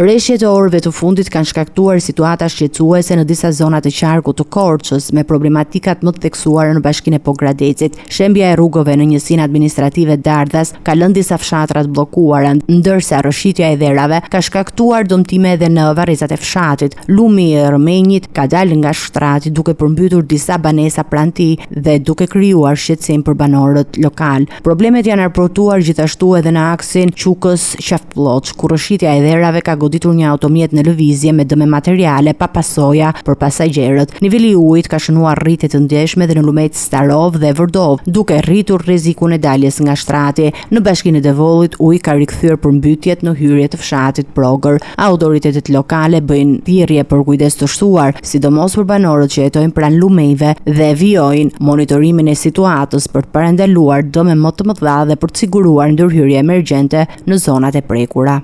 Reshjet e orëve të fundit kanë shkaktuar situata shqetësuese në disa zona të qarkut të Korçës, me problematikat më të theksuara në bashkinë e Pogradecit. Shembja e rrugëve në njësinë administrative Dardhas ka lënë disa fshatra të bllokuara, ndërsa rrëshqitja e dherave ka shkaktuar dëmtime edhe në varrezat e fshatit. Lumi i Rrëmenjit ka dalë nga shtrati duke përmbytur disa banesa pranë tij dhe duke krijuar shqetësim për banorët lokalë. Problemet janë raportuar gjithashtu edhe në aksin Qukës-Qafë Plloçë, ku rrëshqitja e dherave ka goditur një automjet në lëvizje me dëme materiale pa pasoja për pasagjerët. Niveli i ujit ka shënuar rritje të ndjeshme dhe në lumenjtë Starovë dhe Vërdovë, duke rritur rrezikun e daljes nga shtrati. Në bashkinë e Devollit, uji ka rikthyer përmbytjet në hyrje të fshatit Progër. Autoritetet lokale bëjnë thirrje për kujdes të shtuar, sidomos për banorët që jetojnë pranë lumenjve dhe vijojnë monitorimin e situatës për të parandaluar dëme më të mëdha dhe për të siguruar ndërhyrje emergjente në zonat e prekura.